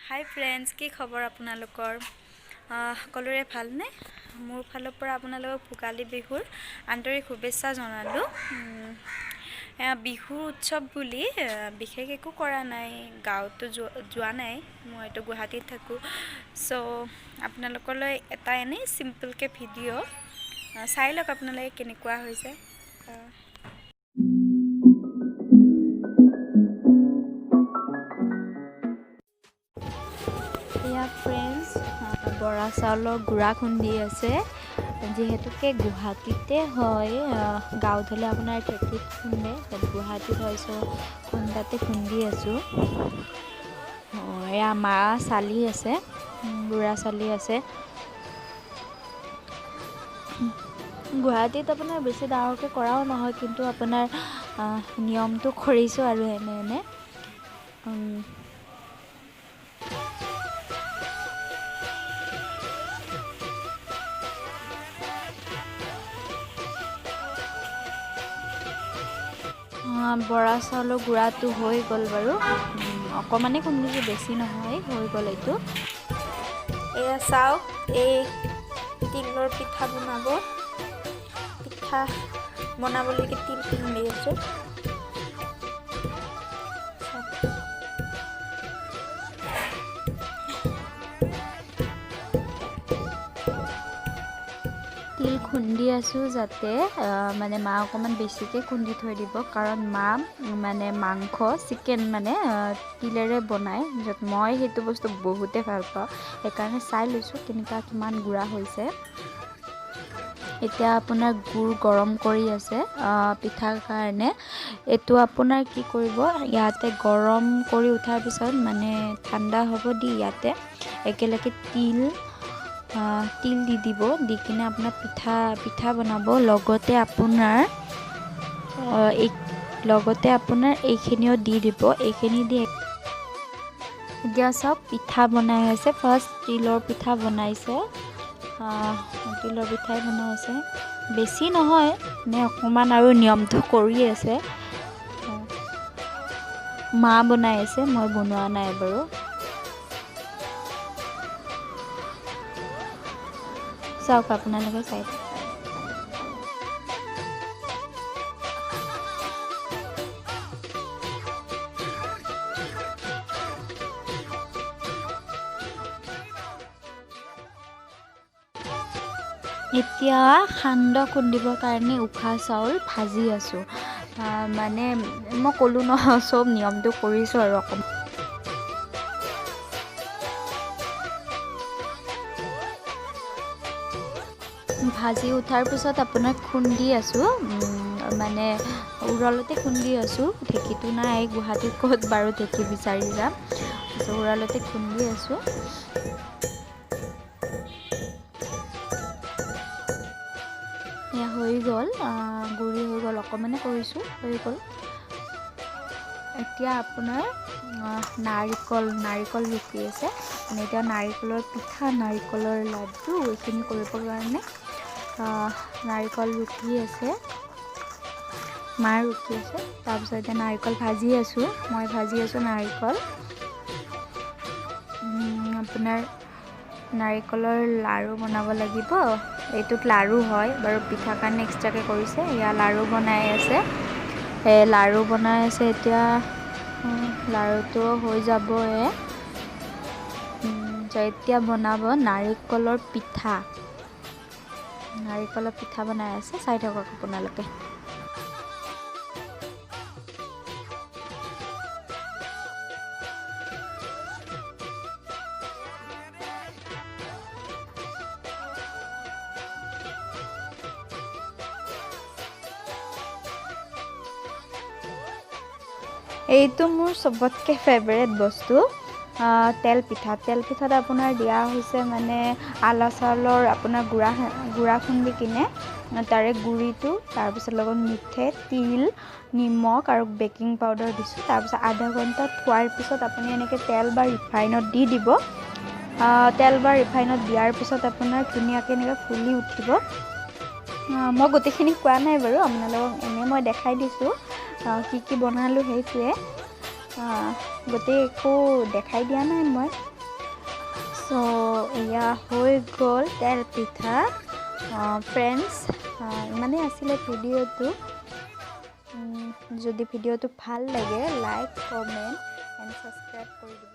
হাই friends, কি খবৰ আপোনালোকৰ? সকলোৰে ভালনে? মোৰ ফালৰ পৰা আপোনালোকক ভোগালী বিহুৰ আন্তৰিক শুভেচ্ছা জনালোঁ। বিহু উৎসৱ বুলি বিশেষ একো কৰা নাই, গাঁৱতো যোৱা নাই, মইতো গুৱাহাটীত থাকোঁ। চ' আপোনালোকলৈ এটা এনেই চিম্পলকৈ ভিডিঅ' চাই লওক আপোনালোকে কেনেকুৱা হৈছে। এয়া ফ্ৰেণ্ডছ, বৰা চাউলৰ গুড়া খুন্দি আছে। যিহেতুকে গুৱাহাটীতে হয়, গাঁৱত হ'লে আপোনাৰ ঢেঁকীত খুন্দে, বাট গুৱাহাটীত হয়, চ' খুন্দাতে খুন্দি আছোঁ। এয়া মা চালি আছে, গুড়া চালি আছে। গুৱাহাটীত আপোনাৰ বেছি ডাঙৰকৈ কৰাও নহয়, কিন্তু আপোনাৰ নিয়মটো কৰিছোঁ আৰু এনে এনে। বৰা চাউলৰ গুড়াটো হৈ গ'ল বাৰু, অকণমানেই খুন্দিছোঁ, বেছি নহয়, হৈ গ'ল এইটো। এয়া চাওক, এই তিলৰ পিঠা বনাব, পিঠা বনাবলৈকে তিল খুন্দি আছোঁ। তিল খুন্দি আছোঁ যাতে মানে মা অকণমান বেছিকৈ খুন্দি থৈ দিব, কাৰণ মা মানে মাংস চিকেন মানে তিলেৰে বনায়, য'ত মই সেইটো বস্তু বহুতে ভাল পাওঁ, সেইকাৰণে চাই লৈছোঁ কেনেকুৱা কিমান গুড়া হৈছে। এতিয়া আপোনাৰ গুড় গৰম কৰি আছে পিঠাৰ কাৰণে। এইটো আপোনাৰ কি কৰিব, ইয়াতে গৰম কৰি উঠাৰ পিছত মানে ঠাণ্ডা হ'ব দি ইয়াতে একেলগে তিল তিল দি দিব, দি কিনে আপোনাৰ পিঠা পিঠা বনাব। লগতে আপোনাৰ এইখিনিও দি দিব, এইখিনি দি এতিয়া চাওক পিঠা বনাই আছে। ফাৰ্ষ্ট তিলৰ পিঠা বনাইছে, তিলৰ পিঠাই বনাই আছে, বেছি নহয় মানে অকণমান আৰু নিয়মটো কৰি আছে। মা বনাই আছে, মই বনোৱা নাই বাৰু। চাওক আপোনালোকে চাই। এতিয়া সান্দহ খুন্দিবৰ কাৰণে উখোৱা চাউল ভাজি আছোঁ। মানে মই ক'লোঁ নহয়, চব নিয়মটো কৰিছোঁ আৰু অকণমান। ভাজি উঠাৰ পিছত আপোনাৰ খুন্দি আছোঁ, মানে উৰালতে খুন্দি আছোঁ, ঢেঁকীটো নাই গুৱাহাটীত, ক'ত বাৰু ঢেঁকী বিচাৰি যাম, উৰালতে খুন্দি আছোঁ। এয়া হৈ গ'ল, গুড়ি হৈ গ'ল, অকণমানে কৰিছোঁ, হৈ গ'ল। এতিয়া আপোনাৰ নাৰিকল নাৰিকল ৰুকি আছে, মানে এতিয়া নাৰিকলৰ পিঠা, নাৰিকলৰ লাডু এইখিনি কৰিবৰ কাৰণে নাৰিকল ৰুকি আছে, মা ৰুকি আছে। তাৰপিছত এতিয়া নাৰিকল ভাজি আছোঁ, মই ভাজি আছোঁ নাৰিকল। আপোনাৰ নাৰিকলৰ লাড়ু বনাব লাগিব, এইটোত লাড়ু হয় বাৰু, পিঠা কাৰণে এক্সট্ৰাকৈ কৰিছে। এয়া লাড়ু বনাই আছে, এই লাড়ু বনাই আছে এতিয়া, লাড়ুটো হৈ যাবয়ে। এতিয়া বনাব নাৰিকলৰ পিঠা, নাৰিকলৰ পিঠা বনাই আছে, চাই থাকক আপোনালোকে। এইটো মোৰ চবতকৈ ফেভৰেট বস্তু, তেল পিঠা। তেল পিঠাত আপোনাৰ দিয়া হৈছে মানে আলা চাউলৰ আপোনাৰ গুড়া গুড়া খুন্দি কিনে তাৰে গুড়িটো, তাৰপিছত লগত মিঠৈ, তিল, নিমখ আৰু বেকিং পাউডাৰ দিছোঁ। তাৰপিছত আধা ঘণ্টা থোৱাৰ পিছত আপুনি এনেকৈ তেল বা ৰিফাইনত দি দিব। তেল বা ৰিফাইনত দিয়াৰ পিছত আপোনাৰ ধুনীয়াকৈ এনেকৈ ফুলি উঠিব। মই গোটেইখিনি কোৱা নাই বাৰু, আপোনালোকক এনেই মই দেখাই দিছোঁ কি কি বনালোঁ সেইটোৱে, গোটেই একো দেখাই দিয়া নাই মই। চ' এয়া হৈ গ'ল তেল পিঠা। ফ্ৰেণ্ডছ, ইমানেই আছিলে ভিডিঅ'টো। যদি ভিডিঅ'টো ভাল লাগে, লাইক, কমেণ্ট এণ্ড ছাবস্ক্ৰাইব কৰি দিব।